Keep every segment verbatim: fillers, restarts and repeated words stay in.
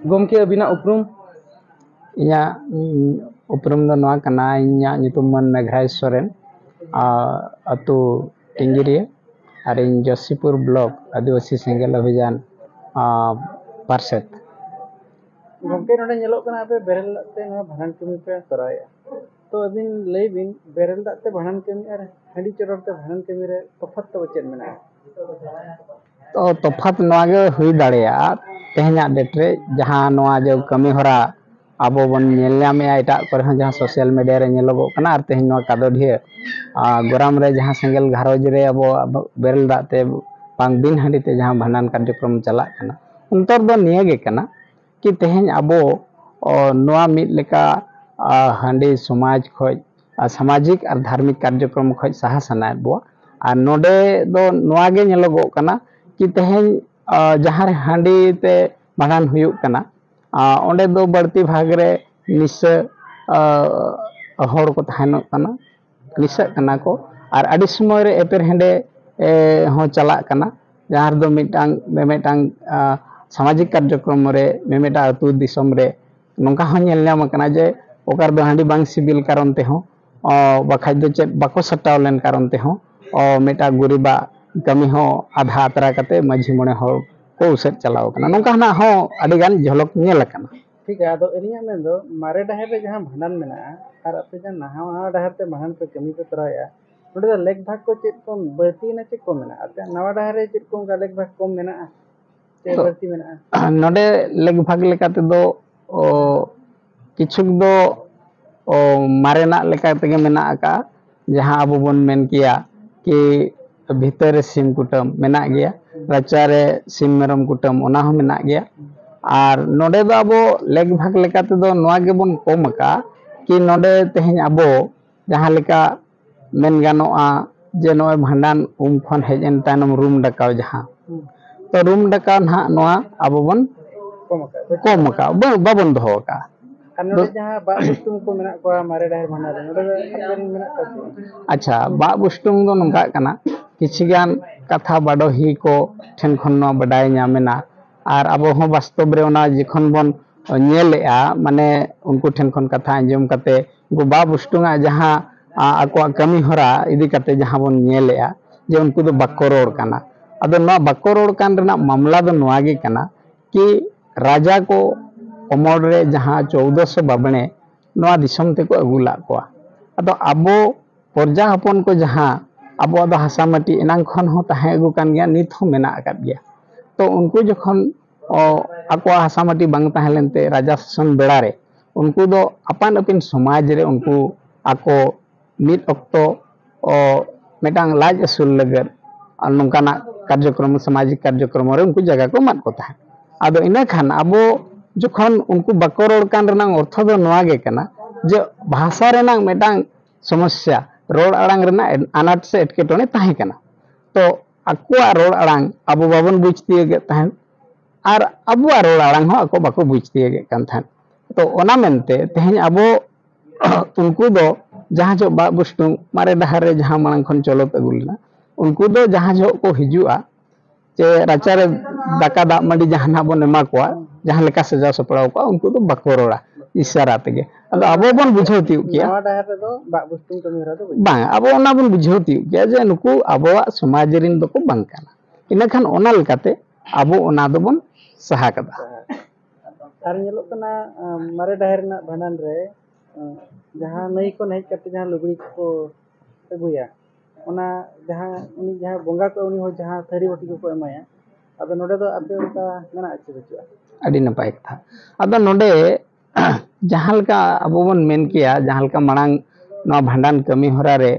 ᱜᱚᱢᱠᱮ, ᱟᱹᱵᱤᱱᱟᱜ ᱩᱯᱨᱩᱢ? ᱤᱧᱟᱹᱜ, ᱩᱢ, ᱩᱯᱨᱩᱢ ᱫᱚ ᱱᱚᱣᱟ ᱠᱟᱱᱟ, ᱤᱧᱟᱹᱜ ᱧᱩᱛᱩᱢ ᱢᱟᱹᱱ ᱢᱮᱜᱷᱨᱟᱭ ᱥᱚᱨᱮᱱ, ᱟᱨ ᱟᱹᱛᱩ ᱴᱤᱝᱜᱤᱨᱤᱭᱟᱹ, ᱟᱨ ᱤᱧ ᱡᱚᱥᱤᱯᱩᱨ ᱵᱞᱚᱠ ᱟᱹᱫᱤᱵᱟᱹᱥᱤ ᱥᱮᱸᱜᱮᱞ ᱚᱵᱷᱤᱡᱟᱱ, ᱟᱨ, ᱯᱟᱨᱥᱮᱛ᱾ ᱜᱚᱢᱠᱮ, ᱱᱚᱰᱮ ᱧᱮᱞᱚᱜ ᱠᱟᱱᱟ, ᱟᱯᱮ ᱵᱮᱨᱮᱞ ᱫᱟᱜ ᱛᱮ ᱱᱚᱣᱟ ᱵᱷᱟᱸᱰᱟᱱ ᱠᱟᱹᱢᱤ ᱯᱮ ᱛᱚᱨᱟᱣᱮᱫᱼᱟ, ᱛᱚ ᱟᱹᱵᱤᱱ ᱞᱟᱹᱭ ᱵᱤᱱ, ᱵᱮᱨᱮᱞ ᱫᱟᱜ ᱛᱮ ᱵᱷᱟᱸᱰᱟᱱ ᱠᱟᱹᱢᱤ ᱟᱨ ᱦᱟᱺᱰᱤ ᱪᱚᱰᱚᱨ ᱛᱮ ᱵᱷᱟᱸᱰᱟᱱ ᱠᱟᱹᱢᱤ ᱨᱮ ᱛᱚᱯᱷᱟᱛ ᱛᱟᱵᱚ ᱪᱮᱫ ᱢᱮᱱᱟᱜᱼᱟ? ᱛᱚ, ᱛᱚᱯᱷᱟᱛ ᱱᱚᱣᱟ ᱜᱮ ᱦᱩᱭ ᱫᱟᱲᱮᱭᱟᱜᱼᱟ, ᱛᱮᱦᱮᱧᱟᱜ ᱰᱮᱴ ᱨᱮ ᱡᱟᱦᱟᱸ ᱱᱚᱣᱟ ᱡᱮ ᱠᱟᱹᱢᱤ ᱦᱚᱨᱟ ᱟᱵᱚ ᱵᱚᱱ ᱧᱮᱞ ᱧᱟᱢᱮᱫᱼᱟ, ᱮᱴᱟᱜ ᱠᱚᱨᱮ ᱦᱚᱸ ᱡᱟᱦᱟᱸ ᱥᱳᱥᱟᱞ ᱢᱤᱰᱤᱭᱟ ᱨᱮ ᱧᱮᱞᱚᱜᱚᱜ ᱠᱟᱱᱟ, ᱟᱨ ᱛᱮᱦᱮᱧ ᱱᱚᱣᱟ ᱠᱟᱫᱳᱰᱷᱤᱭᱟᱹ, ᱟᱨ ᱜᱚᱨᱟᱢ ᱨᱮ ᱡᱟᱦᱟᱸ ᱥᱮᱸᱜᱮᱞ ᱜᱷᱟᱨᱚᱸᱡᱽ ᱨᱮ ᱟᱵᱚ, ᱟᱵᱚ ᱵᱮᱨᱮᱞ ᱫᱟᱜ ᱛᱮ ᱵᱟᱝ ᱵᱤᱱ ᱦᱟᱺᱰᱤ ᱛᱮ ᱡᱟᱦᱟᱸ ᱵᱷᱟᱸᱰᱟᱱ ᱠᱟᱨᱡᱚᱠᱨᱚᱢ ᱪᱟᱞᱟᱜ ᱠᱟᱱᱟ, ᱚᱱᱛᱚᱨ ᱫᱚ ᱱᱤᱭᱟᱹ ᱜᱮ ᱠᱟᱱᱟ ᱠᱤ ᱛᱮᱦᱮᱧ ᱟᱵᱚ, ᱚ, ᱱᱚᱣᱟ ᱢᱤᱫ ᱞᱮᱠᱟ, ᱟ, ᱦᱟᱺᱰᱤ ᱥᱚᱢᱟᱡᱽ ᱠᱷᱚᱡ, ᱟ, ᱥᱟᱢᱟᱡᱤᱠ ᱟᱨ ᱫᱷᱟᱨᱢᱤᱠ ᱠᱟᱨᱡᱚᱠᱨᱚᱢ ᱠᱷᱚᱡ ᱥᱟᱦᱟ ᱥᱟᱱᱟᱭᱮᱫ ᱵᱚᱣᱟ᱾ ᱟᱨ ᱱᱚᱰᱮ ᱫᱚ ᱱᱚᱣᱟ ᱜᱮ ᱧᱮᱞᱚᱜᱚᱜ ᱠᱟᱱᱟ ᱠᱤ ᱛᱮᱦᱮᱧ, ᱟ, ᱡᱟᱦᱟᱸ ᱨᱮ ᱦᱟᱺᱰᱤ ᱛᱮ ᱵᱷᱟᱸᱰᱟᱱ ᱦᱩᱭᱩᱜ ᱠᱟᱱᱟ, ᱟ, ᱚᱸᱰᱮ ᱫᱚ ᱵᱟᱹᱲᱛᱤ ᱵᱷᱟᱜᱽ ᱨᱮ ᱱᱤᱥᱟᱹ, ᱟ, ᱦᱚᱲ ᱠᱚ ᱛᱟᱦᱮᱱᱚᱜ ᱠᱟᱱᱟ, ᱱᱤᱥᱟᱹᱜ ᱠᱟᱱᱟ ᱠᱚ, ᱟᱨ ᱟᱹᱰᱤ ᱥᱚᱢᱚᱭ ᱨᱮ ᱮᱯᱮᱨ ᱦᱮᱸᱰᱮ, ᱮ, ᱦᱚᱸ ᱪᱟᱞᱟᱜ ᱠᱟᱱᱟ, ᱡᱟᱦᱟᱸ ᱨᱮᱫᱚ ᱢᱤᱫᱴᱟᱝ, ᱢᱤᱢᱤᱫᱴᱟᱝ, ᱟ, ᱥᱟᱢᱟᱡᱤᱠ ᱠᱟᱨᱡᱚᱠᱨᱚᱢ ᱨᱮ, ᱢᱤᱢᱤᱫᱴᱟᱝ ᱟᱹᱛᱩ ᱫᱤᱥᱚᱢ ᱨᱮ ᱱᱚᱝᱠᱟ ᱦᱚᱸ ᱧᱮᱞ ᱧᱟᱢ ᱟᱠᱟᱱᱟ ᱡᱮ ᱚᱠᱟ ᱨᱮᱫᱚ ᱦᱟᱺᱰᱤ ᱵᱟᱝ ᱥᱤᱵᱤᱞ ᱠᱟᱨᱚᱱ ᱛᱮᱦᱚᱸ, ᱚ, ᱵᱟᱠᱷᱟᱡ ᱫᱚ ᱪᱮᱫ ᱵᱟᱠᱚ ᱥᱟᱴᱟᱣ ᱞᱮᱱ ᱠᱟᱨᱚᱱ ᱛᱮᱦᱚᱸ, ᱚ, ᱢᱤᱫᱴᱟᱝ ᱜᱩᱨᱤᱵᱟᱜ ᱠᱟᱹᱢᱤ ᱦᱚᱸ ᱟᱫᱷᱟ ᱟᱛᱨᱟ ᱠᱟᱛᱮ ᱢᱟᱹᱡᱷᱤ ᱢᱚᱬᱮ ᱦᱚᱲ ᱠᱚ ᱩᱥᱟᱹᱫ ᱪᱟᱞᱟᱣ ᱠᱟᱱᱟ᱾ ᱱᱚᱝᱠᱟ ᱦᱚᱸ ᱟᱹᱰᱤ ᱜᱟᱱ ᱡᱷᱚᱞᱚᱠ ᱧᱮᱞ ᱟᱠᱟᱱᱟ᱾ ᱴᱷᱤᱠ ᱜᱮᱭᱟ, ᱟᱫᱚ ᱟᱹᱞᱤᱧᱟᱜ ᱢᱮᱱ ᱫᱚ ᱢᱟᱨᱮ ᱰᱟᱦᱟᱨ ᱨᱮ ᱡᱟᱦᱟᱸ ᱵᱷᱟᱸᱰᱟᱱ ᱢᱮᱱᱟᱜᱼᱟ ᱟᱨ ᱟᱯᱮ ᱡᱟᱦᱟᱸ ᱱᱟᱣᱟ ᱱᱟᱣᱟ ᱰᱟᱦᱟᱨ ᱛᱮ ᱵᱷᱟᱸᱰᱟᱱ ᱯᱮ ᱠᱟᱹᱢᱤ ᱯᱮ ᱛᱚᱨᱟᱣᱮᱫᱼᱟ, ᱱᱚᱸᱰᱮ ᱫᱚ ᱞᱮᱠ ᱵᱷᱟᱜᱽ ᱠᱚ ᱪᱮᱫ ᱠᱚ ᱵᱟᱹᱲᱛᱤᱭᱮᱱᱟ, ᱪᱮᱫ ᱠᱚ ᱢᱮᱱᱟᱜᱼᱟ? ᱟᱯᱮᱭᱟᱜ ᱱᱟᱣᱟ ᱰᱟᱦᱟᱨ ᱨᱮ ᱪᱮᱫ ᱠᱚ ᱚᱱᱠᱟ ᱞᱮᱠ ᱵᱷᱟᱜᱽ ᱠᱚᱢ ᱢᱮᱱᱟᱜᱼᱟ ᱥᱮ ᱛᱚ, ᱵᱟᱹᱲᱛᱤ ᱢᱮᱱᱟᱜᱼᱟ? ᱱᱚᱰᱮ ᱞᱮᱠ ᱵᱷᱟᱜᱽ ᱞᱮᱠᱟ ᱛᱮᱫᱚ, ᱚ, ᱠᱤᱪᱷᱩ ᱫᱚ, ᱚ, ᱢᱟᱨᱮᱱᱟᱜ ᱞᱮᱠᱟ ᱛᱮᱜᱮ ᱢᱮᱱᱟᱜ ᱟᱠᱟᱫᱼᱟ, ᱡᱟᱦᱟᱸ ᱟᱵᱚ ᱵᱚᱱ ᱢᱮᱱ ᱠᱮᱭᱟ ᱠᱤ ᱵᱷᱤᱛᱟᱹᱨ ᱨᱮ ᱥᱤᱢ ᱠᱩᱴᱟᱹᱢ ᱢᱮᱱᱟᱜ ᱜᱮᱭᱟ, ᱨᱟᱪᱟ ᱨᱮ ᱥᱤᱢ ᱢᱮᱨᱚᱢ ᱠᱩᱴᱟᱹᱢ, ᱚᱱᱟ ᱦᱚᱸ ᱢᱮᱱᱟᱜ ᱜᱮᱭᱟ᱾ ᱟᱨ ᱱᱚᱰᱮ ᱫᱚ ᱟᱵᱚ ᱞᱮᱠ ᱵᱷᱟᱜᱽ ᱞᱮᱠᱟ ᱛᱮᱫᱚ ᱱᱚᱣᱟ ᱜᱮᱵᱚᱱ ᱠᱚᱢ ᱟᱠᱟᱫᱼᱟ ᱠᱤ ᱱᱚᱰᱮ ᱛᱮᱦᱮᱧ ᱟᱵᱚ ᱡᱟᱦᱟᱸ ᱞᱮᱠᱟ ᱢᱮᱱ ᱜᱟᱱᱚᱜᱼᱟ ᱡᱮ ᱱᱚᱜᱼᱚᱭ ᱵᱷᱟᱸᱰᱟᱱ ᱩᱢ ᱠᱷᱚᱱ ᱦᱮᱡ ᱮᱱ ᱛᱟᱭᱱᱚᱢ ᱨᱩᱢ ᱰᱟᱠᱟᱣ ᱡᱟᱦᱟᱸ, ᱦᱩᱸ᱾ ᱛᱚ ᱨᱩᱢ ᱰᱟᱠᱟᱣ ᱱᱟᱦᱟᱜ ᱱᱚᱣᱟ ᱟᱵᱚ ᱵᱚᱱ ᱠᱚᱢ ᱟᱠᱟᱫ᱾ ᱠᱚᱢ ᱟᱠᱟᱫ, ᱵᱟ-, ᱵᱟᱵᱚᱱ ᱫᱚᱦᱚ ᱟᱠᱟᱫ᱾ ᱟᱨ ᱱᱚᱰᱮ ᱫᱚ ᱡᱟᱦᱟᱸ ᱵᱟᱜ ᱵᱩᱥᱴᱩᱢ ᱠᱚ ᱢᱮᱱᱟᱜ ᱠᱚᱣᱟ ᱢᱟᱨᱮ ᱰᱟᱦᱟᱨ ᱵᱷᱟᱸᱰᱟᱱ ᱨᱮ, ᱱᱚᱰᱮ ᱫᱚ ᱟᱯᱮ ᱨᱮᱱ ᱢᱮᱱᱟᱜ ᱠᱚᱣᱟ ᱥᱮ ᱵᱟᱝ? ᱟᱪᱪᱷᱟ, ᱵᱟᱜ ᱵᱩᱥᱴᱩᱢ ᱫᱚ ᱱᱚᱝᱠᱟᱜ ᱠᱟᱱᱟ, ᱠᱤᱪᱷᱤ ᱜᱟᱱ ᱠᱟᱛᱷᱟ ᱵᱟᱰᱚᱦᱤ ᱠᱚ ᱴᱷᱮᱱ ᱠᱷᱚᱱ ᱱᱚᱣᱟ ᱵᱟᱰᱟᱭ ᱧᱟᱢ ᱮᱱᱟ ᱟᱨ ᱟᱵᱚ ᱦᱚᱸ ᱵᱟᱥᱛᱚᱵ ᱨᱮ ᱚᱱᱟ ᱡᱚᱠᱷᱚᱱ ᱵᱚᱱ ᱧᱮᱞᱮᱜᱼᱟ, ᱢᱟᱱᱮ ᱩᱱᱠᱩ ᱴᱷᱮᱱ ᱠᱷᱚᱱ ᱠᱟᱛᱷᱟ ᱟᱸᱡᱚᱢ ᱠᱟᱛᱮ ᱩᱱᱠᱩ ᱵᱟ ᱵᱩᱥᱴᱩᱝ ᱟᱜ ᱡᱟᱦᱟᱸ, ᱟ, ᱟᱠᱚᱣᱟᱜ ᱠᱟᱹᱢᱤ ᱦᱚᱨᱟ ᱤᱫᱤ ᱠᱟᱛᱮ ᱡᱟᱦᱟᱸ ᱵᱚᱱ ᱧᱮᱞᱮᱜᱼᱟ, ᱡᱮ ᱩᱱᱠᱩ ᱫᱚ ᱵᱟᱠᱚ ᱨᱚᱲ ᱠᱟᱱᱟ᱾ ᱟᱫᱚ ᱱᱚᱣᱟ ᱵᱟᱠᱚ ᱨᱚᱲ ᱠᱟᱱ ᱨᱮᱱᱟᱜ ᱢᱟᱢᱞᱟ ᱫᱚ ᱱᱚᱣᱟ ᱜᱮ ᱠᱟᱱᱟ ᱠᱤ ᱨᱟᱡᱟ ᱠᱚ ᱚᱢᱚᱞ ᱨᱮ ᱡᱟᱦᱟᱸ ᱪᱳᱫᱚᱥᱚ ᱵᱟᱵᱽᱬᱮ, ᱱᱚᱣᱟ ᱫᱤᱥᱚᱢ ᱛᱮᱠᱚ ᱟᱹᱜᱩ ᱞᱟᱜ ᱠᱚᱣᱟ᱾ ᱟᱫᱚ ᱟᱵᱚ ᱯᱨᱚᱡᱟ ᱦᱚᱯᱚᱱ ᱠᱚ ᱡᱟᱦᱟᱸ ᱟᱵᱚᱣᱟᱜ ᱫᱚ ᱦᱟᱥᱟ ᱢᱟᱹᱴᱤ ᱮᱱᱟᱝ ᱠᱷᱚᱱ ᱦᱚᱸ ᱛᱟᱦᱮᱸ ᱟᱹᱜᱩ ᱠᱟᱱ ᱜᱮᱭᱟ, ᱱᱤᱛ ᱦᱚᱸ ᱢᱮᱱᱟᱜ ᱟᱠᱟᱫ ᱜᱮᱭᱟ᱾ ᱛᱚ ᱩᱱᱠᱩ ᱡᱚᱠᱷᱚᱱ, ᱚ, ᱟᱠᱚᱣᱟᱜ ᱦᱟᱥᱟ ᱢᱟᱹᱴᱤ ᱵᱟᱝ ᱛᱟᱦᱮᱸ ᱞᱮᱱᱛᱮ ᱨᱟᱡᱟ ᱥᱟᱥᱚᱱ ᱵᱮᱲᱟ ᱨᱮ ᱩᱱᱠᱩ ᱫᱚ ᱟᱯᱟᱱ ᱟᱹᱯᱤᱱ ᱥᱚᱢᱟᱡᱽ ᱨᱮ ᱩᱱᱠᱩ ᱟᱠᱚ ᱢᱤᱫ ᱚᱠᱛᱚ, ᱚ, ᱢᱤᱫᱴᱟᱝ ᱞᱟᱡ ᱟᱹᱥᱩᱞ ᱞᱟᱹᱜᱤᱫ ᱟᱨ ᱱᱚᱝᱠᱟᱱᱟᱜ ᱠᱟᱨᱡᱚᱠᱨᱚᱢ, ᱥᱟᱢᱟᱡᱤᱠ ᱠᱟᱨᱡᱚᱠᱨᱚᱢ ᱨᱮ ᱩᱱᱠᱩ ᱡᱟᱭᱜᱟ ᱠᱚ ᱮᱢᱟᱫ ᱠᱚ ᱛᱟᱦᱮᱸᱫ᱾ ᱟᱫᱚ ᱤᱱᱟᱹ ᱠᱷᱟᱱ ᱟᱵᱚ ᱡᱚᱠᱷᱚᱱ ᱩᱱᱠᱩ ᱵᱟᱠᱚ ᱨᱚᱲ ᱠᱟᱱ ᱨᱮᱱᱟᱜ ᱚᱨᱛᱷᱚ ᱫᱚ ᱱᱚᱣᱟ ᱜᱮ ᱠᱟᱱᱟ ᱡᱮ ᱵᱷᱟᱥᱟ ᱨᱮᱱᱟᱜ ᱢᱤᱫᱴᱟᱝ ᱥᱚᱢᱚᱥᱥᱟ, ᱨᱚᱲ ᱟᱲᱟᱝ ᱨᱮᱱᱟᱜ ᱟᱱᱟᱴ ᱥᱮ ᱮᱴᱠᱮᱴᱚᱬᱮ ᱛᱟᱦᱮᱸ ᱠᱟᱱᱟ᱾ ᱛᱚ ᱟᱠᱚᱣᱟᱜ ᱨᱚᱲ ᱟᱲᱟᱝ ᱟᱵᱚ ᱵᱟᱵᱚᱱ ᱵᱩᱡᱽ ᱛᱤᱭᱳᱜᱮᱫ ᱛᱟᱦᱮᱸᱫ, ᱟᱨ ᱟᱵᱚᱣᱟᱜ ᱨᱚᱲ ᱟᱲᱟᱝ ᱦᱚᱸ ᱟᱠᱚ ᱵᱟᱠᱚ ᱵᱩᱡᱽ ᱛᱤᱭᱳᱜᱮᱫ ᱠᱟᱱ ᱛᱟᱦᱮᱸᱫ᱾ ᱛᱚ ᱚᱱᱟ ᱢᱮᱱᱛᱮ ᱛᱮᱦᱮᱧ ᱟᱵᱚ ᱩᱱᱠᱩ ᱫᱚ ᱡᱟᱦᱟᱸ ᱡᱚᱦᱚᱜ ᱵᱟᱜ ᱵᱩᱥᱴᱩᱝ ᱢᱟᱨᱮ ᱰᱟᱦᱟᱨ ᱨᱮ ᱡᱟᱦᱟᱸ ᱢᱟᱲᱟᱝ ᱠᱷᱚᱱ ᱪᱚᱞᱚᱛ ᱟᱹᱜᱩ ᱞᱮᱱᱟ, ᱩᱱᱠᱩ ᱫᱚ ᱡᱟᱦᱟᱸ ᱡᱚᱦᱚᱜ ᱠᱚ ᱦᱤᱡᱩᱜᱼᱟ, ᱪᱮ ᱨᱟᱪᱟᱨᱮ ᱫᱟᱠᱟ ᱫᱟᱜ ᱢᱟᱹᱰᱤ ᱡᱟᱦᱟᱱᱟᱜ ᱵᱚᱱ ᱮᱢᱟ ᱠᱚᱣᱟ, ᱡᱟᱦᱟᱸ ᱞᱮᱠᱟ ᱥᱟᱡᱟᱣ ᱥᱟᱯᱲᱟᱣ ᱠᱚᱣᱟ, ᱩᱱᱠᱩ ᱫᱚ ᱵᱟᱠᱚ ᱨᱚᱲᱟ, ᱤᱥᱟᱨᱟ ᱛᱮᱜᱮ᱾ ᱟᱫᱚ ᱟᱵᱚ ᱵᱚᱱ ᱵᱩᱡᱷᱟᱹᱣ ᱛᱤᱭᱳᱜ ᱠᱮᱭᱟ᱾ ᱱᱟᱣᱟ ᱰᱟᱦᱟᱨ ᱨᱮᱫᱚ ᱵᱟᱜ ᱵᱩᱥᱴᱩᱝ ᱠᱟᱹᱢᱤ ᱦᱚᱨᱟ ᱫᱚ ᱵᱟᱹᱱᱩᱜᱼᱟ᱾ ᱵᱟᱝ, ᱟᱵᱚ ᱚᱱᱟ ᱵᱚᱱ ᱵᱩᱡᱷᱟᱹᱣ ᱛᱤᱭᱳᱜ ᱠᱮᱭᱟ ᱡᱮ ᱱᱩᱠᱩ ᱟᱵᱚᱣᱟᱜ ᱥᱚᱢᱟᱡᱽ ᱨᱮᱱ ᱫᱚᱠᱚ ᱵᱟᱝ ᱠᱟᱱᱟ᱾ ᱤᱱᱟᱹᱠᱷᱟᱱ ᱚᱱᱟ ᱞᱮᱠᱟᱛᱮ ᱟᱵᱚ ᱚᱱᱟ ᱫᱚᱵᱚᱱ ᱥᱟᱦᱟ ᱠᱟᱫᱟ᱾ ᱟᱨ ᱧᱮᱞᱚᱜ ᱠᱟᱱᱟ, ᱟᱸ, ᱢᱟᱨᱮ ᱰᱟᱦᱟᱨ ᱨᱮᱱᱟᱜ ᱵᱷᱟᱸᱰᱟᱱ ᱨᱮ, ᱟᱸ, ᱡᱟᱦᱟᱸ ᱱᱟᱹᱭ ᱠᱷᱚᱱ ᱦᱮᱡ ᱠᱟᱛᱮ ᱡᱟᱦᱟᱸ ᱞᱩᱜᱽᱲᱤ ᱠᱚᱠᱚ ᱟᱹᱜᱩᱭᱟ, ᱚᱱᱟ ᱡᱟᱦᱟᱸ ᱩᱱᱤ ᱡᱟᱦᱟᱸ ᱵᱚᱸᱜᱟ ᱠᱚ, ᱩᱱᱤ ᱦᱚᱸ ᱡᱟᱦᱟᱸ ᱛᱷᱟᱹᱨᱤ ᱵᱟᱹᱴᱤ ᱠᱚᱠᱚ ᱮᱢᱟᱭᱟ, ᱟᱫᱚ ᱱᱚᱰᱮ ᱫᱚ ᱟᱯᱮ ᱚᱱᱠᱟ ᱢᱮᱱᱟᱜᱼᱟ ᱪᱮ ᱵᱟᱹᱪᱩᱜᱼᱟ? ᱟᱹᱰᱤ ᱱᱟᱯᱟᱭ ᱠᱟᱛᱷᱟ᱾ ᱟᱫᱚ ᱱᱚᱰᱮ ᱡᱟᱦᱟᱸ ᱞᱮᱠᱟ ᱟᱵᱚ ᱵᱚᱱ ᱢᱮᱱ ᱠᱮᱭᱟ, ᱡᱟᱦᱟᱸ ᱞᱮᱠᱟ ᱢᱟᱲᱟᱝ ᱱᱚᱣᱟ ᱵᱷᱟᱸᱰᱟᱱ ᱠᱟᱹᱢᱤ ᱦᱚᱨᱟ ᱨᱮ,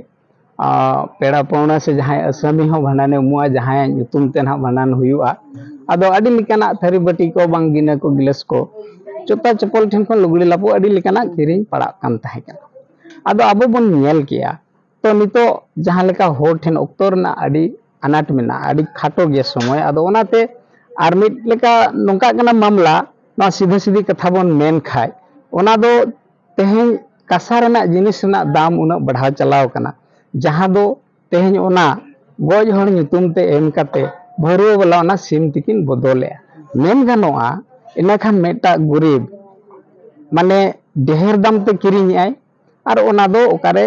ᱟ, ᱯᱮᱲᱟ ᱯᱟᱹᱣᱲᱟᱹ ᱥᱮ ᱡᱟᱦᱟᱸᱭ ᱟᱹᱥᱟᱹᱢᱤ ᱦᱚᱸ ᱵᱷᱟᱸᱰᱟᱱᱮ ᱩᱢᱩᱜᱼᱟ, ᱡᱟᱦᱟᱸᱭᱟᱜ ᱧᱩᱛᱩᱢ ᱛᱮ ᱱᱟᱦᱟᱜ ᱵᱷᱟᱸᱰᱟᱱ ᱦᱩᱭᱩᱜᱼᱟ, ᱟᱫᱚ ᱟᱹᱰᱤ ᱞᱮᱠᱟᱱᱟᱜ ᱛᱷᱟᱹᱨᱤ ᱵᱟᱹᱴᱤ ᱠᱚ, ᱵᱟᱝ ᱜᱤᱱᱟᱹ ᱠᱚ, ᱜᱤᱞᱟᱹᱥ ᱠᱚ, ᱡᱩᱛᱟᱹ ᱪᱟᱯᱚᱞ ᱴᱷᱮᱱ ᱠᱷᱚᱱ ᱞᱩᱜᱽᱲᱤ ᱞᱟᱯᱚ ᱟᱹᱰᱤ ᱞᱮᱠᱟᱱᱟᱜ ᱠᱤᱨᱤᱧ ᱯᱟᱲᱟᱜ ᱠᱟᱱ ᱛᱟᱦᱮᱸ ᱠᱟᱱᱟ᱾ ᱟᱫᱚ ᱟᱵᱚ ᱵᱚᱱ ᱧᱮᱞ ᱠᱮᱭᱟ, ᱛᱚ ᱱᱤᱛᱚᱜ ᱡᱟᱦᱟᱸ ᱞᱮᱠᱟ ᱦᱚᱲ ᱴᱷᱮᱱ ᱚᱠᱛᱚ ᱨᱮᱱᱟᱜ ᱟᱹᱰᱤ ᱟᱱᱟᱴ ᱢᱮᱱᱟᱜᱼᱟ, ᱟᱹᱰᱤ ᱠᱷᱟᱴᱚ ᱜᱮᱭᱟ ᱥᱚᱢᱚᱭ, ᱟᱫᱚ ᱚᱱᱟᱛᱮ ᱟᱨ ᱢᱤᱫ ᱞᱮᱠᱟ ᱱᱚᱝᱠᱟᱜ ᱠᱟᱱᱟ ᱢᱟᱢᱞᱟ, ᱱᱚᱣᱟ ᱥᱤᱫᱷᱟᱹ ᱥᱤᱫᱷᱤ ᱠᱟᱛᱷᱟ ᱵᱚᱱ ᱢᱮᱱ ᱠᱷᱟᱡ, ᱚᱱᱟ ᱫᱚ ᱛᱮᱦᱮᱧ ᱠᱟᱸᱥᱟ ᱨᱮᱱᱟᱜ ᱡᱤᱱᱤᱥ ᱨᱮᱱᱟᱜ ᱫᱟᱢ ᱩᱱᱟᱹᱜ ᱵᱟᱲᱦᱟᱣ ᱪᱟᱞᱟᱣ ᱠᱟᱱᱟ, ᱡᱟᱦᱟᱸ ᱫᱚ ᱛᱮᱦᱮᱧ ᱚᱱᱟ ᱜᱚᱡ ᱦᱚᱲ ᱧᱩᱛᱩᱢ ᱛᱮ ᱮᱢ ᱠᱟᱛᱮ ᱵᱷᱟᱹᱨᱣᱟᱹ ᱵᱟᱞᱟ ᱚᱱᱟ ᱥᱤᱢ ᱛᱮᱠᱤᱱ ᱵᱚᱫᱚᱞᱮᱜᱼᱟ᱾ ᱢᱮᱱ ᱜᱟᱱᱚᱜᱼᱟ, ᱤᱱᱟᱹᱠᱷᱟᱱ ᱢᱤᱫᱴᱟᱜ ᱜᱩᱨᱤᱵ ᱢᱟᱱᱮ ᱰᱷᱮᱨ ᱫᱟᱢ ᱛᱮ ᱠᱤᱨᱤᱧᱮᱜᱼᱟᱭ, ᱟᱨ ᱚᱱᱟ ᱫᱚ ᱚᱠᱟᱨᱮ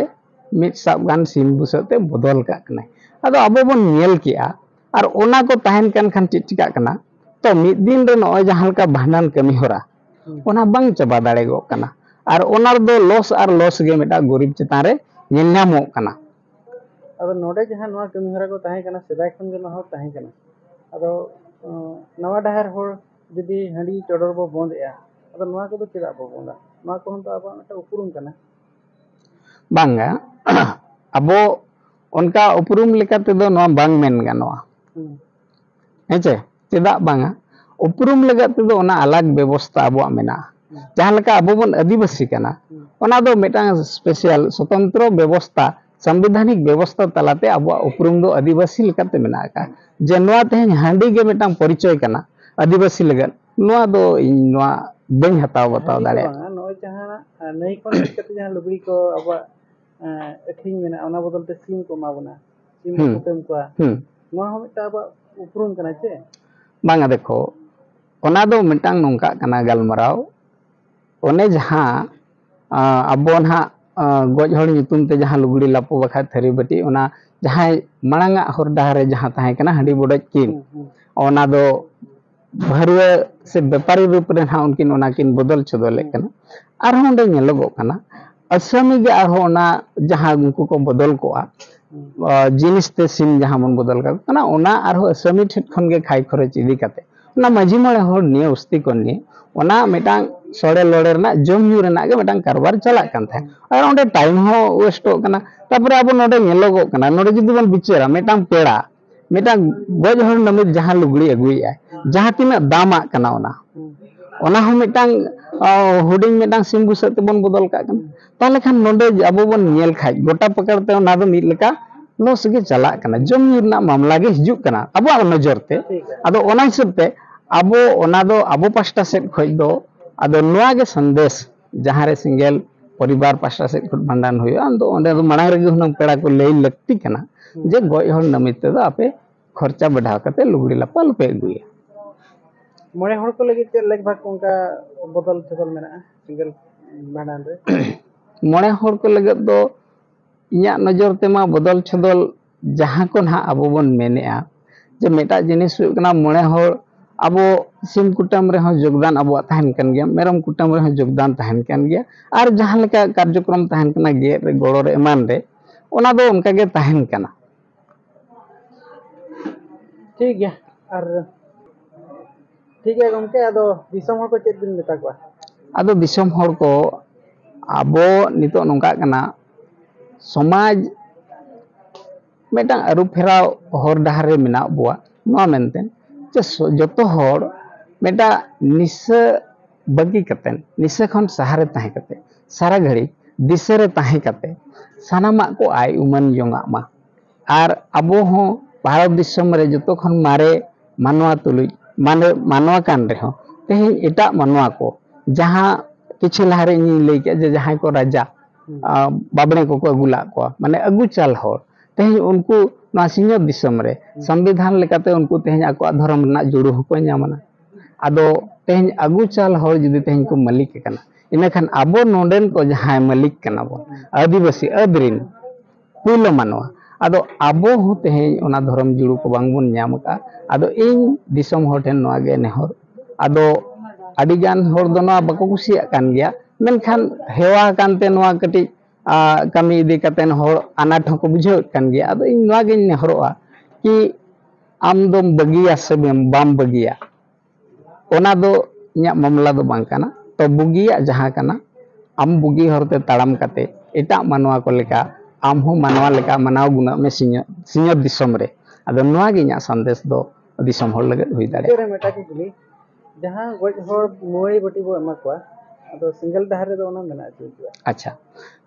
ᱢᱤᱫ ᱥᱟᱵ ᱜᱟᱱ ᱥᱤᱢ ᱵᱩᱥᱟᱹᱜ ᱛᱮ ᱵᱚᱫᱚᱞ ᱠᱟᱜ ᱠᱟᱱᱟᱭ᱾ ᱟᱫᱚ ᱟᱵᱚ ᱵᱚᱱ ᱧᱮᱞ ᱠᱮᱜᱼᱟ, ᱟᱨ ᱚᱱᱟ ᱠᱚ ᱛᱟᱦᱮᱱ ᱠᱟᱱ ᱠᱷᱟᱱ ᱪᱮᱫ ᱪᱤᱠᱟᱹᱜ ᱠᱟᱱᱟ? ᱛᱚ ᱢᱤᱫ ᱫᱤᱱ ᱨᱮ ᱱᱚᱜᱼᱚᱭ ᱡᱟᱦᱟᱸ ᱞᱮᱠᱟ ᱵᱷᱟᱸᱰᱟᱱ ᱠᱟᱹᱢᱤ ᱦᱚᱨᱟ, ᱚᱱᱟ ᱵᱟᱝ ᱪᱟᱵᱟ ᱫᱟᱲᱮᱜᱚᱜ ᱠᱟᱱᱟ, ᱟᱨ ᱚᱱᱟ ᱨᱮᱫᱚ ᱞᱚᱥ ᱟᱨ ᱞᱚᱥ ᱜᱮ ᱢᱤᱫᱴᱟᱝ ᱜᱩᱨᱤᱵ ᱪᱮᱛᱟᱱ ᱨᱮ ᱧᱮᱞ ᱧᱟᱢᱚᱜ ᱠᱟᱱᱟ᱾ ᱟᱫᱚ ᱱᱚᱰᱮ ᱡᱟᱦᱟᱸ ᱱᱚᱣᱟ ᱠᱟᱹᱢᱤ ᱦᱚᱨᱟ ᱠᱚ ᱛᱟᱦᱮᱸ ᱠᱟᱱᱟ, ᱥᱮᱫᱟᱭ ᱠᱷᱚᱱ ᱜᱮ ᱱᱚᱣᱟ ᱦᱚᱸ ᱛᱟᱦᱮᱸ ᱠᱟᱱᱟ᱾ ᱟᱫᱚ ᱚᱸ, ᱱᱟᱣᱟ ᱰᱟᱦᱟᱨ ᱦᱚᱲ ᱡᱩᱫᱤ ᱦᱟᱺᱰᱤ ᱪᱚᱰᱚᱨ ᱵᱚ ᱵᱚᱸᱫᱮᱜᱼᱟ, ᱟᱫᱚ ᱱᱚᱣᱟ ᱠᱚᱫᱚ ᱪᱮᱫᱟᱜ ᱵᱚ ᱵᱚᱸᱫᱟ? ᱱᱚᱣᱟ ᱠᱚᱦᱚᱸ ᱛᱚ ᱟᱵᱚᱣᱟᱜ ᱢᱤᱫᱴᱟᱝ ᱩᱯᱨᱩᱢ ᱠᱟᱱᱟ᱾ ᱵᱟᱝᱟ, ᱟᱵᱚ ᱚᱱᱠᱟ ᱩᱯᱨᱩᱢ ᱞᱮᱠᱟ ᱛᱮᱫᱚ ᱱᱚᱣᱟ ᱵᱟᱝ ᱢᱮᱱ ᱜᱟᱱᱚᱜᱼᱟ᱾ ᱦᱮᱸ ᱪᱮ? ᱪᱮᱫᱟᱜ ᱵᱟᱝᱟ? ᱩᱯᱨᱩᱢ ᱞᱟᱹᱜᱤᱫ ᱛᱮᱫᱚ ᱚᱱᱟ ᱟᱞᱟᱜᱽ ᱵᱮᱵᱚᱥᱛᱟ ᱟᱵᱚᱣᱟᱜ ᱢᱮᱱᱟᱜᱼᱟ᱾ ᱡᱟᱦᱟᱸ ᱞᱮᱠᱟ ᱟᱵᱚ ᱵᱚᱱ ᱟᱹᱫᱤᱵᱟᱹᱥᱤ ᱠᱟᱱᱟ, ᱚᱱᱟ ᱫᱚ ᱢᱤᱫᱴᱟᱝ ᱥᱯᱮᱥᱟᱞ ᱥᱚᱛᱚᱱᱛᱨᱚ ᱵᱮᱵᱚᱥᱛᱟ, ᱥᱟᱝᱵᱤᱫᱷᱟᱱᱤᱠ ᱵᱮᱵᱚᱥᱛᱟ ᱛᱟᱞᱟᱛᱮ ᱟᱵᱚᱣᱟᱜ ᱩᱯᱨᱩᱢ ᱫᱚ ᱟᱹᱫᱤᱵᱟᱹᱥᱤ ᱞᱮᱠᱟᱛᱮ ᱢᱮᱱᱟᱜ ᱟᱠᱟᱫ᱾ ᱡᱮ ᱱᱚᱣᱟ ᱛᱮᱦᱮᱧ ᱦᱟᱺᱰᱤ ᱜᱮ ᱢᱤᱫᱴᱟᱝ ᱯᱚᱨᱤᱪᱚᱭ ᱠᱟᱱᱟ ᱟᱹᱫᱤᱵᱟᱹᱥᱤ ᱞᱟᱹᱜᱤᱫ, ᱱᱚᱣᱟ ᱫᱚ ᱤᱧ ᱱᱚᱣᱟ ᱵᱟᱹᱧ ᱦᱟᱛᱟᱣ ᱵᱟᱛᱟᱣ ᱦᱟᱺᱰᱤ ᱫᱚ ᱫᱟᱲᱮᱭᱟᱜᱼᱟ᱾ ᱵᱟᱝᱟ, ᱱᱚᱜᱼᱚᱭ ᱡᱟᱦᱟᱸ, ᱟᱸ, ᱱᱟᱹᱭ ᱠᱷᱚᱱ ᱦᱮᱡ ᱠᱟᱛᱮ ᱡᱟᱦᱟᱸ ᱞᱩᱜᱽᱲᱤ ᱠᱚ ᱟᱵᱚᱣᱟᱜ, ᱟᱸ, ᱟᱹᱠᱷᱨᱤᱧ ᱢᱮᱱᱟᱜᱼᱟ, ᱚᱱᱟ ᱵᱚᱫᱚᱞ ᱛᱮ ᱥᱤᱢ ᱠᱚ ᱮᱢᱟ ᱵᱚᱱᱟ, ᱥᱤᱢ ᱵᱚ ᱦᱩᱸ᱾ ᱠᱩᱴᱟᱹᱢ ᱠᱚᱣᱟ, ᱦᱩᱸ᱾ ᱱᱚᱣᱟ ᱦᱚᱸ ᱢᱤᱫᱴᱟᱝ ᱟᱵᱚᱣᱟᱜ ᱩᱯᱨᱩᱢ ᱠᱟᱱᱟ ᱪᱮ? ᱵᱟᱝᱟ, ᱫᱮᱠᱷᱚ, ᱚᱱᱟ ᱫᱚ ᱢᱤᱫᱴᱟᱝ ᱱᱚᱝᱠᱟᱜ ᱠᱟᱱᱟ ᱜᱟᱞᱢᱟᱨᱟᱣ, ᱚᱱᱮ ᱡᱟᱦᱟᱸ, ᱟᱸ, ᱟᱵᱚ ᱱᱟᱦᱟᱜ, ᱟᱸ, ᱜᱚᱡ ᱦᱚᱲ ᱧᱩᱛᱩᱢ ᱛᱮ ᱡᱟᱦᱟᱸ ᱞᱩᱜᱽᱲᱤ ᱞᱟᱯᱚ ᱵᱟᱠᱷᱟᱡ ᱛᱷᱟᱹᱨᱤ ᱵᱟᱹᱴᱤ, ᱚᱱᱟ ᱡᱟᱦᱟᱸᱭ ᱢᱟᱲᱟᱝ ᱟᱜ ᱦᱚᱨ ᱰᱟᱦᱟᱨ ᱨᱮ ᱡᱟᱦᱟᱸ ᱛᱟᱦᱮᱸ ᱠᱟᱱᱟ ᱦᱟᱺᱰᱤ ᱵᱚᱰᱚᱡ ᱠᱤᱱ, ᱦᱩᱸ, ᱦᱩᱸ᱾ ᱚᱱᱟ ᱫᱚ ᱵᱷᱟᱹᱨᱩᱣᱟᱹ ᱥᱮ ᱵᱮᱯᱟᱨᱤ ᱨᱩᱯ ᱨᱮ ᱱᱟᱦᱟᱜ ᱩᱱᱠᱤᱱ ᱚᱱᱟ ᱠᱤᱱ ᱵᱚᱫᱚᱞ ᱪᱚᱫᱚᱞᱮᱫ ᱠᱟᱱᱟ᱾ ᱟᱨᱦᱚᱸ ᱚᱸᱰᱮ ᱧᱮᱞᱚᱜᱚᱜ ᱠᱟᱱᱟ, ᱟᱥᱟᱢᱤ ᱜᱮ ᱟᱨᱦᱚᱸ ᱚᱱᱟ ᱡᱟᱦᱟᱸ ᱩᱱᱠᱩ ᱠᱚ ᱵᱚᱫᱚᱞ ᱠᱚᱜᱼᱟ, ᱟᱸ, ᱡᱤᱱᱤᱥ ᱛᱮ ᱥᱤᱢ ᱡᱟᱦᱟᱸ ᱵᱚᱱ ᱵᱚᱫᱚᱞ ᱠᱟᱜ ᱠᱟᱱᱟ, ᱚᱱᱟ ᱟᱨᱦᱚᱸ ᱟᱥᱟᱢᱤ ᱴᱷᱮᱱ ᱠᱷᱚᱱ ᱜᱮ ᱠᱷᱟᱭ ᱠᱷᱚᱨᱚᱪ ᱤᱫᱤ ᱠᱟᱛᱮ ᱚᱱᱟ ᱢᱟᱹᱡᱷᱤ ᱢᱚᱬᱮ ᱦᱚᱲ ᱱᱤᱭᱟᱹ ᱩᱥᱛᱤ ᱠᱚ ᱱᱤᱭᱮ ᱚᱱᱟ ᱢᱤᱫᱴᱟᱝ ᱥᱚᱲᱮ ᱞᱚᱲᱮ ᱨᱮᱱᱟᱜ ᱡᱚᱢ ᱧᱩ ᱨᱮᱱᱟᱜ ᱜᱮ ᱢᱤᱫᱴᱟᱝ ᱠᱟᱨᱵᱟᱨ ᱪᱟᱞᱟᱜ ᱠᱟᱱ ᱛᱟᱦᱮᱸᱫ᱾ ᱟᱨ ᱚᱸᱰᱮ ᱴᱟᱭᱤᱢ ᱦᱚᱸ ᱳᱭᱮᱥᱴᱚᱜ ᱠᱟᱱᱟ᱾ ᱛᱟᱨᱯᱚᱨᱮ ᱟᱵᱚ ᱱᱚᱰᱮ ᱧᱮᱞᱚᱜᱚᱜ ᱠᱟᱱᱟ, ᱱᱚᱰᱮ ᱡᱩᱫᱤ ᱵᱚᱱ ᱵᱤᱪᱟᱹᱨᱟ, ᱢᱤᱫᱴᱟᱝ ᱯᱮᱲᱟ ᱢᱤᱫᱴᱟᱝ ᱜᱚᱡ ᱦᱚᱲ ᱱᱟᱹᱢᱤᱛ ᱡᱟᱦᱟᱸ ᱞᱩᱜᱽᱲᱤ ᱟᱹᱜᱩᱭᱮᱫᱼᱟᱭ, ᱡᱟᱦᱟᱸ ᱛᱤᱱᱟᱹᱜ ᱫᱟᱢᱟᱜ ᱠᱟᱱᱟ ᱚᱱᱟ, ᱚᱱᱟ ᱦᱚᱸ ᱢᱤᱫᱴᱟᱝ, ᱚ, ᱦᱩᱰᱤᱧ ᱢᱤᱫᱴᱟᱝ ᱥᱤᱢ ᱵᱩᱥᱟᱹᱜ ᱛᱮᱵᱚᱱ ᱵᱚᱫᱚᱞ ᱠᱟᱜ ᱠᱟᱱᱟ᱾ ᱛᱟᱦᱚᱞᱮ ᱠᱷᱟᱱ ᱱᱚᱰᱮ ᱟᱵᱚ ᱵᱚᱱ ᱧᱮᱞ ᱠᱷᱟᱡ ᱜᱚᱴᱟ ᱯᱟᱠᱟᱲ ᱛᱮ ᱚᱱᱟ ᱫᱚ ᱢᱤᱫ ᱞᱮᱠᱟ ᱞᱚᱥ ᱜᱮ ᱪᱟᱞᱟᱜ ᱠᱟᱱᱟ, ᱡᱚᱢ ᱧᱩ ᱨᱮᱱᱟᱜ ᱢᱟᱢᱞᱟ ᱜᱮ ᱦᱤᱡᱩᱜ ᱠᱟᱱᱟ ᱟᱵᱚᱣᱟᱜ ᱱᱚᱡᱚᱨ ᱛᱮ᱾ ᱟᱫᱚ ᱚᱱᱟ ᱦᱤᱥᱟᱹᱵ ᱛᱮ ᱟᱵᱚ ᱚᱱᱟ ᱫᱚ ᱟᱵᱚ ᱯᱟᱥᱴᱟ ᱥᱮᱫ ᱠᱷᱚᱡ ᱫᱚ ᱟᱫᱚ ᱱᱚᱣᱟ ᱜᱮ ᱥᱟᱸᱫᱮᱥ, ᱡᱟᱦᱟᱸ ᱨᱮ ᱥᱮᱸᱜᱮᱞ ᱯᱚᱨᱤᱵᱟᱨ ᱯᱟᱥᱴᱟ ᱥᱮᱫ ᱠᱷᱚᱱ ᱵᱷᱟᱸᱰᱟᱱ ᱦᱩᱭᱩᱜᱼᱟ, ᱟᱫᱚ ᱚᱸᱰᱮ ᱫᱚ ᱢᱟᱲᱟᱝ ᱨᱮᱜᱮ ᱦᱩᱱᱟᱹᱝ ᱯᱮᱲᱟ ᱠᱚ ᱞᱟᱹᱭ ᱞᱟᱹᱠᱛᱤ ᱠᱟᱱᱟ ᱡᱮ ᱜᱚᱡ ᱦᱚᱲ ᱱᱟᱹᱢᱤᱛ ᱛᱮᱫᱚ ᱟᱯᱮ ᱠᱷᱚᱨᱪᱟ ᱵᱟᱲᱦᱟᱣ ᱠᱟᱛᱮ ᱞᱩᱜᱽᱲᱤ ᱞᱟᱯᱚ ᱟᱞᱚᱯᱮ ᱟᱹᱜᱩᱭᱟ᱾ ᱢᱚᱬᱮ ᱦᱚᱲ ᱠᱚ ᱞᱟᱹᱜᱤᱫ ᱪᱮᱫ ᱞᱮᱠ ᱵᱷᱟᱜᱽ ᱚᱱᱠᱟ ᱵᱚᱫᱚᱞ ᱪᱷᱚᱫᱚᱞ ᱢᱮᱱᱟᱜᱼᱟ ᱥᱤᱝᱜᱮᱞ ᱵᱷᱟᱸᱰᱟᱱ ᱨᱮ? ᱢᱚᱬᱮ ᱦᱚᱲ ᱠᱚ ᱞᱟᱹᱜᱤᱫ ᱫᱚ ᱤᱧᱟᱹᱜ ᱱᱚᱡᱚᱨ ᱛᱮᱢᱟ ᱵᱚᱫᱚᱞ ᱪᱷᱚᱫᱚᱞ ᱡᱟᱦᱟᱸ ᱠᱚ ᱱᱟᱦᱟᱜ ᱟᱵᱚ ᱵᱚᱱ ᱢᱮᱱᱮᱜᱼᱟ, ᱡᱮ ᱢᱤᱫᱴᱟᱜ ᱡᱤᱱᱤᱥ ᱦᱩᱭᱩᱜ ᱠᱟᱱᱟ, ᱢᱚᱬᱮ ᱦᱚᱲ ᱟᱵᱚ ᱥᱤᱢ ᱠᱩᱴᱟᱹᱢ ᱨᱮᱦᱚᱸ ᱡᱳᱜᱽᱫᱟᱱ ᱟᱵᱚᱣᱟᱜ ᱛᱟᱦᱮᱱ ᱠᱟᱱ ᱜᱮᱭᱟ, ᱢᱮᱨᱚᱢ ᱠᱩᱴᱟᱹᱢ ᱨᱮᱦᱚᱸ ᱡᱳᱜᱽᱫᱟᱱ ᱛᱟᱦᱮᱱ ᱠᱟᱱ ᱜᱮᱭᱟ, ᱟᱨ ᱡᱟᱦᱟᱸ ᱞᱮᱠᱟ ᱠᱟᱨᱡᱚᱠᱨᱚᱢ ᱛᱟᱦᱮᱱ ᱠᱟᱱᱟ, ᱜᱮᱫ ᱨᱮ, ᱜᱚᱲᱚ ᱨᱮ, ᱮᱢᱟᱱ ᱨᱮ, ᱚᱱᱟ ᱫᱚ ᱚᱱᱠᱟ ᱜᱮ ᱛᱟᱦᱮᱱ ᱠᱟᱱᱟ᱾ ᱴᱷᱤᱠ ᱜᱮᱭᱟ᱾ ᱟᱨ ᱴᱷᱤᱠ ᱜᱮᱭᱟ ᱜᱚᱢᱠᱮ, ᱟᱫᱚ ᱫᱤᱥᱚᱢ ᱦᱚᱲ ᱠᱚ ᱪᱮᱫ ᱵᱤᱱ ᱢᱮᱛᱟ ᱠᱚᱣᱟ? ᱟᱫᱚ ᱫᱤᱥᱚᱢ ᱦᱚᱲ ᱠᱚ, ᱟᱵᱚ ᱱᱤᱛᱚᱜ ᱱᱚᱝᱠᱟᱜ ᱠᱟᱱᱟ, ᱥᱚᱢᱟᱡᱽ ᱢᱤᱫᱴᱟᱝ ᱟᱹᱨᱩ ᱯᱷᱮᱨᱟᱣ ᱦᱚᱨ ᱰᱟᱦᱟᱨ ᱨᱮ ᱢᱮᱱᱟᱜ ᱵᱚᱣᱟ, ᱱᱚᱣᱟ ᱢᱮᱱᱛᱮ ᱡᱮ ᱥᱚ-, ᱡᱚᱛᱚ ᱦᱚᱲ ᱢᱤᱫᱴᱟᱝ ᱱᱤᱥᱟᱹ ᱵᱟᱹᱜᱤ ᱠᱟᱛᱮ, ᱱᱤᱥᱟᱹ ᱠᱷᱚᱱ ᱥᱟᱦᱟᱨᱮ ᱛᱟᱦᱮᱸ ᱠᱟᱛᱮ, ᱥᱟᱨᱟ ᱜᱷᱟᱹᱲᱤᱡ ᱫᱤᱥᱟᱹ ᱨᱮ ᱛᱟᱦᱮᱸ ᱠᱟᱛᱮ ᱥᱟᱱᱟᱢᱟᱜ ᱠᱚ ᱟᱭ ᱩᱢᱟᱹᱱ ᱡᱚᱝᱟᱜ ᱢᱟ᱾ ᱟᱨ ᱟᱵᱚ ᱦᱚᱸ ᱵᱷᱟᱨᱚᱛ ᱫᱤᱥᱚᱢ ᱨᱮ ᱡᱚᱛᱚ ᱠᱷᱚᱱ ᱢᱟᱨᱮ ᱢᱟᱱᱣᱟ ᱛᱩᱞᱩᱡ, ᱢᱟᱱᱮ ᱢᱟᱱᱣᱟ ᱠᱟᱱ ᱨᱮᱦᱚᱸ, ᱛᱮᱦᱮᱧ ᱮᱴᱟᱜ ᱢᱟᱱᱣᱟ ᱠᱚ, ᱡᱟᱦᱟᱸ ᱠᱤᱪᱷᱩ ᱞᱟᱦᱟᱨᱮ ᱤᱧᱤᱧ ᱞᱟᱹᱭ ᱠᱮᱫ, ᱡᱮ ᱡᱟᱦᱟᱸᱭ ᱠᱚ ᱨᱟᱡᱟ, ᱦᱩᱸ᱾ ᱟ, ᱵᱟᱵᱽᱲᱮ ᱠᱚᱠᱚ ᱟᱹᱜᱩ ᱞᱟᱜ ᱠᱚᱣᱟ, ᱢᱟᱱᱮ ᱟᱹᱜᱩ ᱪᱟᱞ ᱦᱚᱲ, ᱛᱮᱦᱮᱧ ᱩᱱᱠᱩ ᱱᱚᱣᱟ ᱥᱤᱧᱚᱛ ᱫᱤᱥᱚᱢ ᱨᱮ ᱦᱩᱸ᱾ ᱥᱚᱝᱵᱤᱫᱷᱟᱱ ᱞᱮᱠᱟᱛᱮ ᱩᱱᱠᱩ ᱛᱮᱦᱮᱧ ᱟᱠᱚᱣᱟᱜ ᱫᱷᱚᱨᱚᱢ ᱨᱮᱱᱟᱜ ᱡᱩᱲᱩ ᱦᱚᱸᱠᱚ ᱧᱟᱢᱟ᱾ ᱟᱫᱚ ᱛᱮᱦᱮᱧ ᱟᱹᱜᱩ ᱪᱟᱞ ᱦᱚᱲ ᱡᱩᱫᱤ ᱛᱮᱦᱮᱧ ᱠᱚ ᱢᱟᱹᱞᱤᱠ ᱟᱠᱟᱱᱟ, ᱤᱱᱟᱹᱠᱷᱟᱱ ᱟᱵᱚ ᱱᱚᱰᱮᱱ ᱠᱚ ᱡᱟᱦᱟᱸᱭ ᱢᱟᱹᱞᱤᱠ ᱠᱟᱱᱟ ᱵᱚᱱ, ᱟᱹᱫᱤᱵᱟᱹᱥᱤ ᱟᱹᱫᱽ ᱨᱤᱱ ᱯᱩᱭᱞᱩ ᱢᱟᱱᱣᱟ, ᱟᱫᱚ ᱟᱵᱚ ᱦᱚᱸ ᱛᱮᱦᱮᱧ ᱚᱱᱟ ᱫᱷᱚᱨᱚᱢ ᱡᱩᱲᱩ ᱠᱚ ᱵᱟᱝ ᱵᱚᱱ ᱧᱟᱢ ᱟᱠᱟᱫᱼᱟ᱾ ᱟᱫᱚ ᱤᱧ ᱫᱤᱥᱚᱢ ᱦᱚᱲ ᱴᱷᱮᱱ ᱱᱚᱣᱟ ᱜᱮ ᱱᱮᱦᱚᱨ, ᱟᱫᱚ ᱟᱹᱰᱤ ᱜᱟᱱ ᱦᱚᱲ ᱫᱚ ᱱᱚᱣᱟ ᱵᱟᱠᱚ ᱠᱩᱥᱤᱭᱟᱜ ᱠᱟᱱ ᱜᱮᱭᱟ, ᱢᱮᱱᱠᱷᱟᱱ ᱦᱮᱣᱟ ᱟᱠᱟᱱ ᱛᱮ ᱱᱚᱣᱟ ᱠᱟᱹᱴᱤᱡ, ᱟ, ᱠᱟᱹᱢᱤ ᱤᱫᱤ ᱠᱟᱛᱮ ᱦᱚᱲ ᱟᱱᱟᱴ ᱦᱚᱸᱠᱚ ᱵᱩᱡᱷᱟᱹᱣᱮᱫ ᱠᱟᱱ ᱜᱮᱭᱟ᱾ ᱟᱫᱚ ᱤᱧ ᱱᱚᱣᱟ ᱜᱤᱧ ᱱᱮᱦᱚᱨᱚᱜᱼᱟ ᱠᱤ ᱟᱢ ᱫᱚᱢ ᱵᱟᱹᱜᱤᱭᱟ ᱥᱮ ᱵᱟᱢ, ᱵᱟᱢ ᱵᱟᱹᱜᱤᱭᱟ, ᱚᱱᱟ ᱫᱚ ᱤᱧᱟᱹᱜ ᱢᱟᱢᱞᱟ ᱫᱚ ᱵᱟᱝ ᱠᱟᱱᱟ᱾ ᱛᱚ ᱵᱩᱜᱤᱭᱟᱜ ᱡᱟᱦᱟᱸ ᱠᱟᱱᱟ, ᱟᱢ ᱵᱩᱜᱤ ᱦᱚᱨᱛᱮ ᱛᱟᱲᱟᱢ ᱠᱟᱛᱮ ᱮᱴᱟᱜ ᱢᱟᱱᱣᱟ ᱠᱚ ᱞᱮᱠᱟ ᱟᱢ ᱦᱚᱸ ᱢᱟᱱᱣᱟ ᱞᱮᱠᱟ ᱢᱟᱱᱟᱣ ᱜᱩᱱᱟᱹᱜ ᱢᱮ ᱥᱤᱧᱚᱛ, ᱥᱤᱧᱚᱛ ᱫᱤᱥᱚᱢ ᱨᱮ᱾ ᱟᱫᱚ ᱱᱚᱣᱟ ᱜᱮ ᱤᱧᱟᱹᱜ ᱥᱟᱸᱫᱮᱥ ᱫᱚ ᱫᱤᱥᱚᱢ ᱦᱚᱲ ᱞᱟᱹᱜᱤᱫ ᱦᱩᱭ ᱢᱩᱪᱟᱹᱫ ᱨᱮ ᱫᱟᱲᱮᱭᱟᱜᱼᱟ᱾ ᱢᱤᱫᱴᱟᱝ ᱠᱩᱠᱞᱤ, ᱡᱟᱦᱟᱸ ᱜᱚᱡ ᱦᱚᱲ ᱢᱩᱣᱟᱹᱲᱤ ᱵᱟᱹᱴᱤ ᱵᱚ ᱮᱢᱟ ᱠᱚᱣᱟ, ᱟᱫᱚ ᱥᱮᱸᱜᱮᱞ ᱰᱟᱦᱟᱨ ᱨᱮᱫᱚ ᱚᱱᱟ ᱢᱮᱱᱟᱜ ᱟᱪᱮ ᱵᱟᱹᱪᱩᱜᱼᱟ? ᱟᱪᱪᱷᱟ,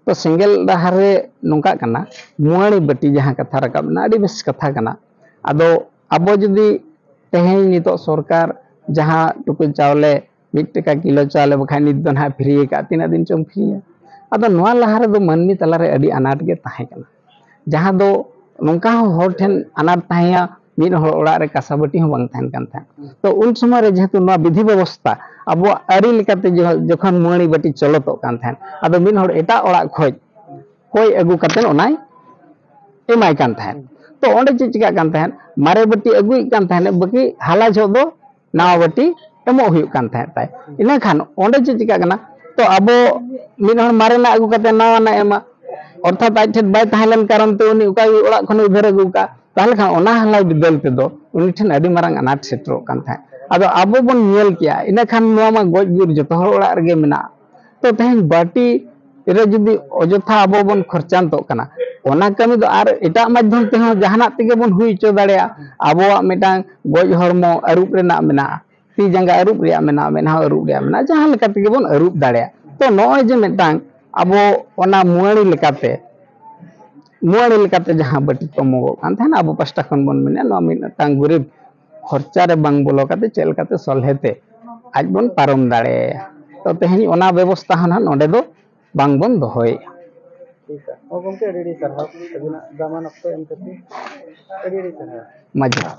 ᱛᱚ ᱥᱮᱸᱜᱮᱞ ᱰᱟᱦᱟᱨ ᱨᱮ ᱱᱚᱝᱠᱟᱜ ᱠᱟᱱᱟ, ᱢᱩᱣᱟᱹᱲᱤ ᱵᱟᱹᱴᱤ ᱡᱟᱦᱟᱸ ᱠᱟᱛᱷᱟ ᱨᱟᱠᱟᱵ ᱮᱱᱟ, ᱟᱹᱰᱤ ᱵᱮᱥ ᱠᱟᱛᱷᱟ ᱠᱟᱱᱟ᱾ ᱟᱫᱚ ᱟᱵᱚ ᱡᱩᱫᱤ ᱛᱮᱦᱮᱧ ᱱᱤᱛᱚᱜ ᱥᱚᱨᱠᱟᱨ ᱡᱟᱦᱟᱸ ᱴᱩᱠᱩᱡ ᱪᱟᱣᱞᱮ, ᱢᱤᱫ ᱴᱟᱠᱟ ᱠᱤᱞᱳ ᱪᱟᱣᱞᱮ, ᱵᱟᱠᱷᱟᱡ ᱱᱤᱛ ᱫᱚ ᱱᱟᱦᱟᱜ ᱯᱷᱨᱤ ᱟᱠᱟᱫ, ᱛᱤᱱᱟᱹᱜ ᱫᱤᱱ ᱪᱚᱝ ᱯᱷᱨᱤᱭᱟ? ᱟᱫᱚ ᱱᱚᱣᱟ ᱞᱟᱦᱟ ᱨᱮᱫᱚ ᱢᱟᱹᱱᱢᱤ ᱛᱟᱞᱟᱨᱮ ᱟᱹᱰᱤ ᱟᱱᱟᱴ ᱜᱮ ᱛᱟᱦᱮᱸ ᱠᱟᱱᱟ, ᱡᱟᱦᱟᱸ ᱫᱚ ᱱᱚᱝᱠᱟ ᱦᱚᱸ ᱦᱚᱲ ᱴᱷᱮᱱ ᱟᱱᱟᱴ ᱛᱟᱦᱮᱸᱭᱟ, ᱢᱤᱫ ᱦᱚᱲ ᱚᱲᱟᱜ ᱨᱮ ᱠᱟᱸᱥᱟ ᱵᱟᱹᱴᱤ ᱦᱚᱸ ᱵᱟᱝ ᱛᱟᱦᱮᱱ ᱠᱟᱱ ᱛᱟᱦᱮᱸᱫ᱾ ᱛᱚ ᱩᱱ ᱥᱚᱢᱚᱭ ᱨᱮ ᱡᱮᱦᱮᱛᱩ ᱱᱚᱣᱟ ᱵᱤᱫᱷᱤ ᱵᱮᱵᱚᱥᱛᱷᱟ ᱟᱵᱚᱣᱟᱜ ᱟᱹᱨᱤ ᱞᱮᱠᱟᱛᱮ ᱡᱚ- ᱡᱚᱠᱷᱚᱱ ᱢᱩᱣᱟᱹᱲᱤ ᱵᱟᱹᱴᱤ ᱪᱚᱞᱚᱛᱚᱜ ᱠᱟᱱ ᱛᱟᱦᱮᱸᱫ, ᱟᱫᱚ ᱢᱤᱫ ᱦᱚᱲ ᱮᱴᱟᱜ ᱚᱲᱟᱜ ᱠᱷᱚᱱ ᱠᱚᱭ ᱟᱹᱜᱩ ᱠᱟᱛᱮᱫ ᱚᱱᱟᱭ ᱮᱢᱟᱭ ᱠᱟᱱ ᱛᱟᱦᱮᱸᱫ᱾ ᱛᱚ ᱚᱸᱰᱮ ᱪᱮᱫ ᱪᱤᱠᱟᱹᱜ ᱠᱟᱱ ᱛᱟᱦᱮᱸᱫ? ᱢᱟᱨᱮ ᱵᱟᱹᱴᱤ ᱟᱹᱜᱩᱭᱮᱫ ᱠᱟᱱ ᱛᱟᱦᱮᱸᱫ, ᱵᱟᱹᱠᱤ ᱦᱟᱞᱟ ᱡᱚᱦᱚᱜ ᱫᱚ ᱱᱟᱣᱟ ᱵᱟᱹᱴᱤ ᱮᱢᱚᱜ ᱦᱩᱭᱩᱜ ᱠᱟᱱ ᱛᱟᱦᱮᱸᱫ ᱛᱟᱭ᱾ ᱤᱱᱟᱹ ᱠᱷᱟᱱ ᱚᱸᱰᱮ ᱪᱮᱫ ᱪᱤᱠᱟᱹᱜ ᱠᱟᱱᱟ? ᱛᱚ ᱟᱵᱚ ᱢᱤᱫ ᱦᱚᱲ ᱢᱟᱨᱮᱱᱟᱜ ᱟᱹᱜᱩ ᱠᱟᱛᱮ ᱱᱟᱣᱟᱱᱟᱜ ᱮᱢᱟ, ᱚᱨᱛᱷᱟᱛ ᱟᱡ ᱴᱷᱮᱱ ᱵᱟᱭ ᱛᱟᱦᱮᱸ ᱞᱮᱱ ᱠᱟᱨᱚᱱ ᱛᱮ ᱩᱱᱤ ᱚᱠᱟ ᱚᱲᱟᱜ ᱠᱷᱚᱱ ᱩᱫᱷᱟᱹᱨ ᱟᱹᱜᱩ ᱠᱟᱜ, ᱛᱟᱦᱚᱞᱮ ᱠᱷᱟᱱ ᱚᱱᱟ ᱦᱟᱞᱟ ᱵᱤᱫᱟᱹᱞ ᱛᱮᱫᱚ ᱩᱱᱤ ᱴᱷᱮᱱ ᱟᱹᱰᱤ ᱢᱟᱨᱟᱝ ᱟᱱᱟᱴ ᱥᱮᱴᱮᱨᱚᱜ ᱠᱟᱱ ᱛᱟᱦᱮᱸᱫ᱾ ᱟᱫᱚ ᱟᱵᱚ ᱵᱚᱱ ᱧᱮᱞ ᱠᱮᱜᱼᱟ, ᱤᱱᱟᱹ ᱠᱷᱟᱱ ᱱᱚᱣᱟ ᱢᱟ ᱜᱚᱡ ᱜᱩᱨ ᱡᱚᱛᱚ ᱦᱚᱲ ᱚᱲᱟᱜ ᱨᱮᱜᱮ ᱢᱮᱱᱟᱜᱼᱟ᱾ ᱛᱚ ᱛᱮᱦᱮᱧ ᱵᱟᱹᱴᱤ ᱨᱮ ᱡᱩᱫᱤ ᱚᱡᱚᱛᱷᱟ ᱟᱵᱚ ᱵᱚᱱ ᱠᱷᱚᱨᱪᱟᱱᱛᱚᱜ ᱠᱟᱱᱟ, ᱚᱱᱟ ᱠᱟᱹᱢᱤ ᱫᱚ ᱟᱨ ᱮᱴᱟᱜ ᱢᱟᱫᱽᱫᱷᱚᱢ ᱛᱮᱦᱚᱸ ᱡᱟᱦᱟᱱᱟᱜ ᱛᱮᱜᱮ ᱵᱚᱱ ᱦᱩᱭ ᱦᱚᱪᱚ ᱫᱟᱲᱮᱭᱟᱜᱼᱟ᱾ ᱟᱵᱚᱣᱟᱜ ᱢᱤᱫᱴᱟᱝ ᱜᱚᱡ ᱦᱚᱲᱢᱚ ᱟᱹᱨᱩᱵ ᱨᱮᱱᱟᱜ ᱢᱮᱱᱟᱜᱼᱟ, ᱛᱤ ᱡᱟᱸᱜᱟ ᱟᱹᱨᱩᱵ ᱨᱮᱭᱟᱜ ᱢᱮᱱᱟᱜᱼᱟ, ᱢᱮᱫᱦᱟ ᱟᱹᱨᱩᱵ ᱨᱮᱭᱟᱜ ᱢᱮᱱᱟᱜᱼᱟ, ᱡᱟᱦᱟᱸ ᱞᱮᱠᱟ ᱛᱮᱜᱮ ᱵᱚᱱ ᱟᱹᱨᱩᱵ ᱫᱟᱲᱮᱭᱟᱜᱼᱟ᱾ ᱛᱚ ᱱᱚᱜᱼᱚᱭ ᱡᱮ ᱢᱤᱫᱴᱟᱝ ᱟᱵᱚ ᱚᱱᱟ ᱢᱩᱣᱟᱹᱲᱤ ᱞᱮᱠᱟᱛᱮ, ᱢᱩᱣᱟᱹᱲᱤ ᱞᱮᱠᱟᱛᱮ ᱡᱟᱦᱟᱸ ᱵᱟᱹᱴᱤ ᱠᱚ ᱮᱢᱚᱜᱚᱜ ᱠᱟᱱ ᱛᱟᱦᱮᱱᱟ, ᱟᱵᱚ ᱯᱟᱥᱴᱟ ᱠᱷᱚᱱ ᱵᱚᱱ ᱢᱮᱱᱟ, ᱱᱚᱣᱟ ᱢᱤᱫᱴᱟᱝ ᱜᱩᱨᱤᱵ ᱠᱷᱚᱨᱪᱟ ᱨᱮ ᱵᱟᱝ ᱵᱚᱞᱚ ᱠᱟᱛᱮ ᱪᱮᱫ ᱞᱮᱠᱟᱛᱮ ᱥᱚᱞᱦᱮ ᱛᱮ ᱟᱡ ᱵᱚᱱ ᱯᱟᱨᱚᱢ ᱫᱟᱲᱮᱭᱟᱭᱟ᱾ ᱛᱚ ᱛᱮᱦᱮᱧ ᱚᱱᱟ ᱵᱮᱵᱚᱥᱛᱷᱟ ᱦᱚᱸ ᱱᱟᱦᱟᱜ ᱱᱚᱰᱮ ᱫᱚ ᱵᱟᱝ ᱵᱚᱱ ᱫᱚᱦᱚᱭᱮᱫᱼᱟ᱾ ᱴᱷᱤᱠ ᱜᱮᱭᱟ᱾ ᱦᱚᱸ ᱜᱚᱢᱠᱮ, ᱟᱹᱰᱤ ᱟᱹᱰᱤ ᱥᱟᱨᱦᱟᱣ ᱟᱹᱵᱤᱱᱟᱜ ᱫᱟᱢᱟᱱ ᱚᱠᱛᱚ ᱮᱢ ᱠᱷᱟᱹᱛᱤᱨ᱾ ᱟᱹᱰᱤ ᱟᱹᱰᱤ ᱥᱟᱨᱦᱟᱣ᱾ ᱢᱟ ᱡᱚᱦᱟᱨ᱾